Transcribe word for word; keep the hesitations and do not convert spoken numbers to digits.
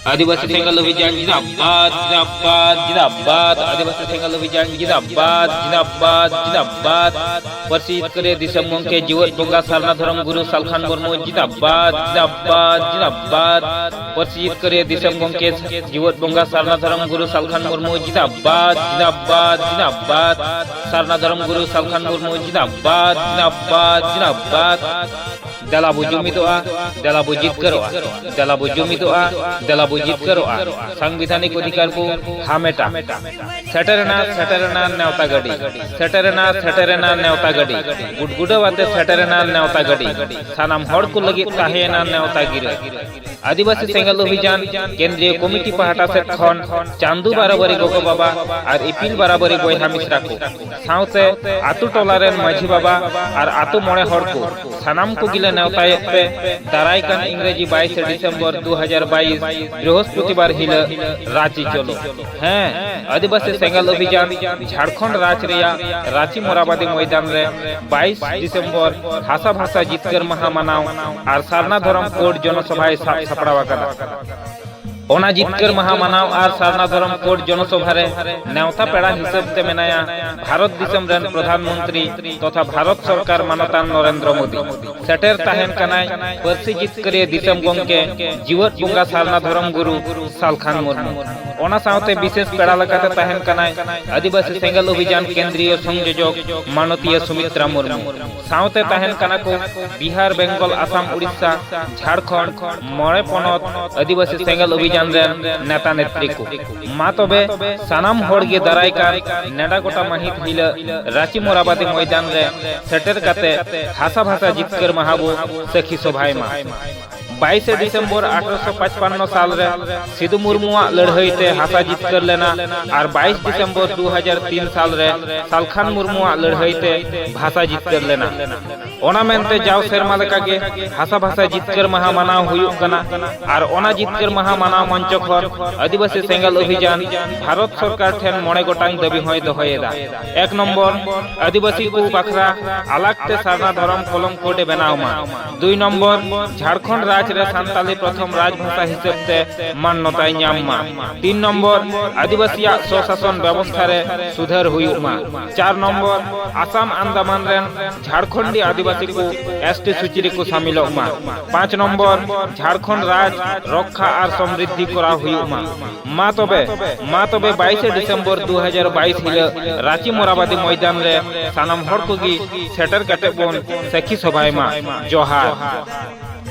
ᱟᱹᱫᱤᱵᱟᱹᱥᱤ ᱥᱮᱸᱜᱮᱞ ᱚᱵᱷᱤᱡᱟᱱ ᱡᱤᱱᱫᱟᱵᱟᱫ, ᱡᱤᱱᱫᱟᱵᱟᱫ, ᱡᱤᱱᱫᱟᱵᱟᱫ᱾ ᱟᱹᱫᱤᱵᱟᱹᱥᱤ ᱥᱮᱸᱜᱮᱞ ᱚᱵᱷᱤᱡᱟᱱ ᱡᱤᱱᱫᱟᱵᱟᱫ, ᱡᱤᱱᱫᱟᱵᱟᱫ, ᱡᱤᱱᱫᱟᱵᱟᱫ᱾ ᱯᱟᱹᱨᱥᱤ ᱡᱤᱛᱠᱟᱹᱨᱤᱭᱟᱹ ᱫᱤᱥᱚᱢ ᱜᱚᱢᱠᱮ ᱡᱤᱣᱮᱫ ᱵᱚᱸᱜᱟ ᱥᱟᱨᱱᱟ ᱫᱷᱚᱨᱚᱢ ᱜᱩᱨᱩ ᱥᱟᱞᱠᱷᱟᱱ ᱢᱩᱨᱢᱩ ᱡᱤᱱᱫᱟᱵᱟᱫ, ᱡᱤᱱᱫᱟᱵᱟᱫ, ᱡᱤᱱᱫᱟᱵᱟᱫ᱾ ᱯᱟᱹᱨᱥᱤ ᱡᱤᱛᱠᱟᱹᱨᱤᱭᱟᱹ ᱫᱤᱥᱚᱢ ᱜᱚᱢᱠᱮ ᱡᱤᱣᱮᱫ ᱵᱚᱸᱜᱟ ᱥᱟᱨᱱᱟ ᱫᱷᱚᱨᱚᱢ ᱜᱩᱨᱩ ᱥᱟᱞᱠᱷᱟᱱ ᱢᱩᱨᱢᱩ ᱡᱤᱱᱫᱟᱵᱟᱫ, ᱡᱤᱱᱫᱟᱵᱟᱫ, ᱡᱤᱱᱫᱟᱵᱟᱫ᱾ ᱥᱟᱨᱱᱟ ᱫᱷᱚᱨᱚᱢ ᱜᱩᱨᱩ ᱥᱟᱞᱠᱷᱟᱱ ᱢᱩᱨᱢᱩ ᱡᱤᱱᱫᱟᱵᱟᱫ, ᱡᱤᱱᱫᱟᱵᱟᱫ, ᱡᱤᱱᱫᱟᱵᱟᱫ᱾ ᱫᱮᱞᱟ ᱵᱚ ᱡᱩᱢᱤᱫᱚᱜᱼᱟ, ᱫᱮᱞᱟ ᱵᱚ ᱡᱤᱛᱠᱟᱹᱨᱚᱜᱼᱟ, ᱫᱮᱞᱟ ᱵᱚ ᱡᱩᱢᱤᱫᱚᱜᱼᱟ, ᱫᱮᱞᱟ ᱵᱚ ᱡᱤᱛᱠᱟᱹᱨᱚᱜᱼᱟ᱾ ᱥᱟᱝᱵᱤᱫᱷᱟᱱᱤᱠ ᱚᱫᱷᱤᱠᱟᱨ ᱵᱚ ᱦᱟᱢᱮᱴᱟ᱾ ᱥᱮᱴᱮᱨᱮᱱᱟ, ᱥᱮᱴᱮᱨᱮᱱᱟ ᱱᱮᱣᱛᱟ ᱜᱟᱹᱰᱤ, ᱥᱮᱴᱮᱨᱮᱱᱟ, ᱥᱮᱴᱮᱨᱮᱱᱟ ᱱᱮᱣᱛᱟ ᱜᱟᱹᱰᱤ, ᱜᱩᱰᱜᱩᱰᱟᱹᱣ ᱟᱛᱮ ᱥᱮᱴᱮᱨᱮᱱᱟ ᱱᱮᱣᱛᱟ ᱜᱟᱹᱰᱤ, ᱥᱟᱱᱟᱢ ᱦᱚᱲ ᱠᱚ ᱞᱟᱹᱜᱤᱫ ᱛᱟᱦᱮᱸᱭᱮᱱᱟ ᱱᱮᱣᱛᱟ ᱜᱤᱨᱟᱹ᱾ ᱟᱹᱫᱤᱵᱟᱹᱥᱤ ᱥᱮᱸᱜᱮᱞ ᱚᱵᱷᱤᱡᱟᱱ ᱠᱮᱱᱫᱨᱤᱭᱚ ᱠᱚᱢᱤᱴᱤ ᱯᱟᱦᱴᱟ ᱥᱮᱫ ᱠᱷᱚᱱ ᱪᱟᱸᱫᱩ ᱵᱟᱨᱟᱵᱟᱨᱤ ᱜᱚᱜᱚ ᱵᱟᱵᱟ ᱟᱨ ᱤᱯᱤᱞ ᱵᱟᱨᱟᱵᱟᱨᱤ ᱵᱚᱭᱦᱟ ᱢᱤᱥᱨᱟ ᱠᱚ ᱥᱟᱶᱛᱮ ᱟᱛᱳ ᱴᱚᱞᱟ ᱨᱮᱱ ᱢᱟᱹᱡᱷᱤ ᱵᱟᱵᱟ ᱟᱨ ᱟᱛᱳ ᱢᱚᱬᱮ ᱦᱚᱲ ᱠᱚ ᱥᱟᱱᱟᱢ ᱠᱚᱜᱮ ᱞᱮ ᱱᱮᱣᱛᱟᱭᱮᱫ ᱯᱮ ᱫᱟᱨᱟᱭ ᱠᱟᱱ ᱤᱝᱨᱮᱡᱤ ᱵᱟᱭᱤᱥᱮ ᱰᱤᱥᱮᱢᱵᱚᱨ ᱫᱩ ᱦᱟᱡᱟᱨ ᱵᱟᱭᱤᱥ ᱵᱨᱤᱦᱚᱥᱯᱚᱛᱤᱵᱟᱨ ᱦᱤᱞᱳᱜ ᱨᱟᱸᱪᱤ ᱪᱚᱞᱚ᱾ ᱦᱮᱸ, ᱟᱹᱫᱤᱵᱟᱹᱥᱤ ᱥᱮᱸᱜᱮᱞ ᱚᱵᱷᱤᱡᱟᱱ ᱡᱷᱟᱲᱠᱷᱚᱸᱰ ᱨᱟᱡᱽ ᱨᱮᱭᱟᱜ ᱨᱟᱸᱪᱤ ᱢᱚᱨᱟᱵᱟᱫᱤ ᱢᱚᱭᱫᱟᱱ ᱨᱮ ᱵᱟᱭᱤᱥ ᱰᱤᱥᱮᱢᱵᱚᱨ ᱦᱟᱥᱟ ᱵᱷᱟᱥᱟ ᱡᱤᱛᱠᱟᱹᱨ ᱢᱟᱦᱟ ᱢᱟᱱᱟᱣ ᱟᱨ ᱥᱟᱨᱱᱟ ᱫᱷᱚᱨᱚᱢ ᱠᱳᱰ ᱡᱚᱱᱚᱥᱚᱵᱷᱟᱭ ᱥᱟᱵ ᱥᱟᱯᱲᱟᱣ ᱟᱠᱟᱫᱟ᱾ ᱚᱱᱟ ᱡᱤᱛᱠᱟᱹᱨ ᱢᱟᱦᱟ ᱢᱟᱱᱟᱣ ᱟᱨ ᱥᱟᱨᱱᱟ ᱫᱷᱚᱨᱚᱢ ᱠᱳᱰ ᱡᱚᱱᱚᱥᱚᱵᱷᱟ ᱨᱮ ᱱᱮᱣᱛᱟ ᱯᱮᱲᱟ ᱦᱤᱥᱟᱹᱵ ᱛᱮ ᱢᱮᱱᱟᱭᱟ ᱵᱷᱟᱨᱚᱛ ᱫᱤᱥᱚᱢ ᱨᱮᱱ ᱯᱨᱚᱫᱷᱟᱱ ᱢᱚᱱᱛᱨᱤ ᱛᱚᱛᱷᱟ ᱵᱷᱟᱨᱚᱛ ᱥᱚᱨᱠᱟᱨ ᱢᱟᱱᱚᱛᱟᱱ ᱱᱚᱨᱮᱱᱫᱨᱚ ᱢᱳᱫᱤ᱾ ᱥᱮᱴᱮᱨ ᱛᱟᱦᱮᱱ ᱠᱟᱱᱟᱭ ᱯᱟᱹᱨᱥᱤ ᱡᱤᱛᱠᱟᱹᱨᱤᱭᱟᱹ ᱫᱤᱥᱚᱢ ᱜᱚᱢᱠᱮ ᱡᱤᱣᱮᱫ ᱵᱚᱸᱜᱟ ᱥᱟᱨᱱᱟ ᱫᱷᱚᱨᱚᱢ ᱜᱩᱨᱩ ᱥᱟᱞᱠᱷᱟᱱ ᱢᱩᱨᱢᱩ᱾ ᱚᱱᱟ ᱥᱟᱶᱛᱮ ᱵᱤᱥᱮᱥ ᱯᱮᱲᱟ ᱞᱮᱠᱟᱛᱮ ᱛᱟᱦᱮᱱ ᱠᱟᱱᱟᱭ ᱟᱹᱫᱤᱵᱟᱹᱥᱤ ᱥᱮᱸᱜᱮᱞ ᱚᱵᱷᱤᱡᱟᱱ ᱠᱮᱱᱫᱨᱤᱭᱚ ᱥᱚᱝᱡᱳᱡᱚᱠ ᱢᱟᱱᱚᱛᱤᱭᱟᱹ ᱥᱩᱢᱤᱛᱨᱟ ᱢᱩᱨᱢᱩ᱾ ᱥᱟᱶᱛᱮ ᱛᱟᱦᱮᱱ ᱠᱟᱱᱟ ᱠᱚ ᱵᱤᱦᱟᱨ, ᱵᱮᱝᱜᱚᱞ, ᱟᱥᱟᱢ, ᱩᱲᱤᱥᱥᱟ, ᱡᱷᱟᱲᱠᱷᱚᱸᱰ, ᱢᱚᱬᱮ ᱯᱚᱱᱚᱛ ᱟᱹᱫᱤᱵᱟᱹᱥᱤ ᱥᱮᱸᱜᱮᱞ ᱚᱵᱷᱤᱡᱟᱱ ᱨᱮᱱ ᱱᱮᱛᱟ ᱱᱮᱛᱨᱤ ᱠᱚ᱾ ᱢᱟ ᱛᱚᱵᱮ ᱥᱟᱱᱟᱢ ᱦᱚᱲ ᱜᱮ ᱫᱟᱨᱟᱭ ᱠᱟᱱ ᱱᱮᱰᱟ ᱜᱚᱴᱟ ᱢᱟᱹᱦᱤᱛ ᱦᱤᱞᱟᱹᱜ ᱨᱟᱸᱪᱤ ᱢᱚᱨᱟᱵᱟᱫᱤ ᱢᱚᱭᱫᱟᱱ ᱨᱮ ᱥᱮᱴᱮᱨ ᱠᱟᱛᱮ ᱦᱟᱥᱟ ᱵᱷᱟᱥᱟ ᱡᱤᱛᱠᱟᱹᱨ ᱢᱟᱦᱟ ᱵᱚ ᱥᱟᱹᱠᱷᱤ ᱥᱚᱵᱷᱟᱭ ᱢᱟ᱾ ᱵᱟᱭᱤᱥᱮ ᱰᱤᱥᱮᱢᱵᱚᱨ ᱟᱴᱷᱨᱚᱥᱚ ᱯᱟᱸᱪᱯᱟᱱᱱᱚ ᱥᱟᱞ ᱨᱮ ᱥᱤᱫᱩ ᱢᱩᱨᱢᱩᱣᱟᱜ ᱞᱟᱹᱲᱦᱟᱹᱭ ᱛᱮ ᱦᱟᱥᱟ ᱡᱤᱛᱠᱟᱹᱨ ᱞᱮᱱᱟ ᱟᱨ ᱵᱟᱭᱤᱥ ᱰᱤᱥᱮᱢᱵᱚᱨ ᱫᱩ ᱦᱟᱡᱟᱨ ᱛᱤᱱ ᱥᱟᱞ ᱨᱮ ᱥᱟᱞᱠᱷᱟᱱ ᱢᱩᱨᱢᱩᱣᱟᱜ ᱞᱟᱹᱲᱦᱟᱹᱭ ᱛᱮ ᱵᱷᱟᱥᱟ ᱡᱤᱛᱠᱟᱹᱨ ᱞᱮᱱᱟ᱾ ᱚᱱᱟ ᱢᱮᱱᱛᱮ ᱡᱟᱣ ᱥᱮᱨᱢᱟ ᱞᱮᱠᱟᱜᱮ ᱦᱟᱥᱟ ᱵᱷᱟᱥᱟ ᱡᱤᱛᱠᱟᱹᱨ ᱢᱟᱦᱟ ᱢᱟᱱᱟᱣ ᱦᱩᱭᱩᱜ ᱠᱟᱱᱟ ᱟᱨ ᱚᱱᱟ ᱡᱤᱛᱠᱟᱹᱨ ᱢᱟᱦᱟ ᱢᱟᱱᱟᱣ ᱢᱚᱧᱪᱚ ᱠᱷᱚᱱ ᱟᱹᱫᱤᱵᱟᱹᱥᱤ ᱥᱮᱸᱜᱮᱞ ᱚᱵᱷᱤᱡᱟᱱ ᱵᱷᱟᱨᱚᱛ ᱥᱚᱨᱠᱟᱨ ᱴᱷᱮᱱ ᱢᱚᱬᱮ ᱜᱚᱴᱟᱝ ᱫᱟᱹᱵᱤ ᱦᱚᱸᱭ ᱫᱚᱦᱚᱭᱮᱫᱟ᱾ ᱮᱠ ᱱᱚᱢᱵᱚᱨ, ᱟᱹᱫᱤᱵᱟᱹᱥᱤ ᱠᱚ ᱵᱟᱠᱷᱨᱟ ᱟᱞᱟᱜᱽ ᱛᱮ ᱥᱟᱨᱱᱟ ᱫᱷᱚᱨᱚᱢ ᱠᱚᱞᱚᱢ ᱠᱳᱰ ᱮ ᱵᱮᱱᱟᱣ ᱢᱟ᱾ ᱫᱩᱭ ᱱᱚᱢᱵᱚᱨ, ᱡᱷᱟᱲᱠᱷᱚᱸᱰ ᱨᱟᱡᱽ ᱨᱮ ᱥᱟᱱᱛᱟᱞᱤ ᱯᱨᱚᱛᱷᱚᱢ ᱨᱟᱡᱽ ᱵᱷᱟᱥᱟ ᱦᱤᱥᱟᱹᱵ ᱛᱮ ᱢᱟᱱᱱᱚᱛᱟᱭ ᱧᱟᱢ ᱢᱟ᱾ ᱛᱤᱱ ᱱᱚᱢᱵᱚᱨ, ᱟᱹᱫᱤᱵᱟᱹᱥᱤᱭᱟᱜ ᱥᱚᱥᱟᱥᱚᱱ ᱵᱮᱵᱚᱥᱛᱷᱟ ᱨᱮ ᱥᱩᱫᱷᱟᱹᱨ ᱦᱩᱭᱩᱜ ᱢᱟ᱾ ᱪᱟᱨ ᱱᱚᱢᱵᱚᱨ, ᱟᱥᱟᱢ ᱟᱱᱫᱟᱢᱟᱱ ᱨᱮᱱ ᱡᱷᱟᱲᱠᱷᱚᱸᱰᱤ ᱟᱹᱫᱤᱵᱟᱹᱥᱤ ᱠᱚ ᱮᱥ ᱴᱤ ᱥᱩᱪᱤ ᱨᱮᱠᱚ ᱥᱟᱢᱤᱞᱚᱜ ᱢᱟ᱾ ᱯᱟᱸᱪ ᱱᱚᱢᱵᱚᱨ, ᱡᱷᱟᱲᱠᱷᱚᱸᱰ ᱨᱟᱡᱽ ᱨᱚᱠᱠᱷᱟ ᱟᱨ ᱥᱚᱢᱨᱤᱫᱷᱤ ᱠᱚᱨᱟᱣ ᱦᱩᱭᱩᱜ ᱢᱟ᱾ ᱢᱟ ᱛᱚᱵᱮ, ᱢᱟ ᱛᱚᱵᱮ ᱵᱟᱭᱤᱥᱮ ᱰᱤᱥᱮᱢᱵᱚᱨ ᱫᱩ ᱦᱟᱡᱟᱨ ᱵᱟᱭᱤᱥ ᱦᱤᱞᱳᱜ ᱨᱟᱸᱪᱤ ᱢᱚᱨᱟᱵᱟᱫᱤ ᱢᱚᱭᱫᱟᱱ ᱨᱮ ᱥᱟᱱᱟᱢ ᱦᱚᱲ ᱠᱚᱜᱮ ᱥᱮᱴᱮᱨ ᱠᱟᱛᱮ ᱵᱚᱱ ᱥᱟᱹᱠᱷᱤ ᱥᱚᱵᱷᱟᱭ ᱢᱟ᱾ ᱡᱚᱦᱟᱨ᱾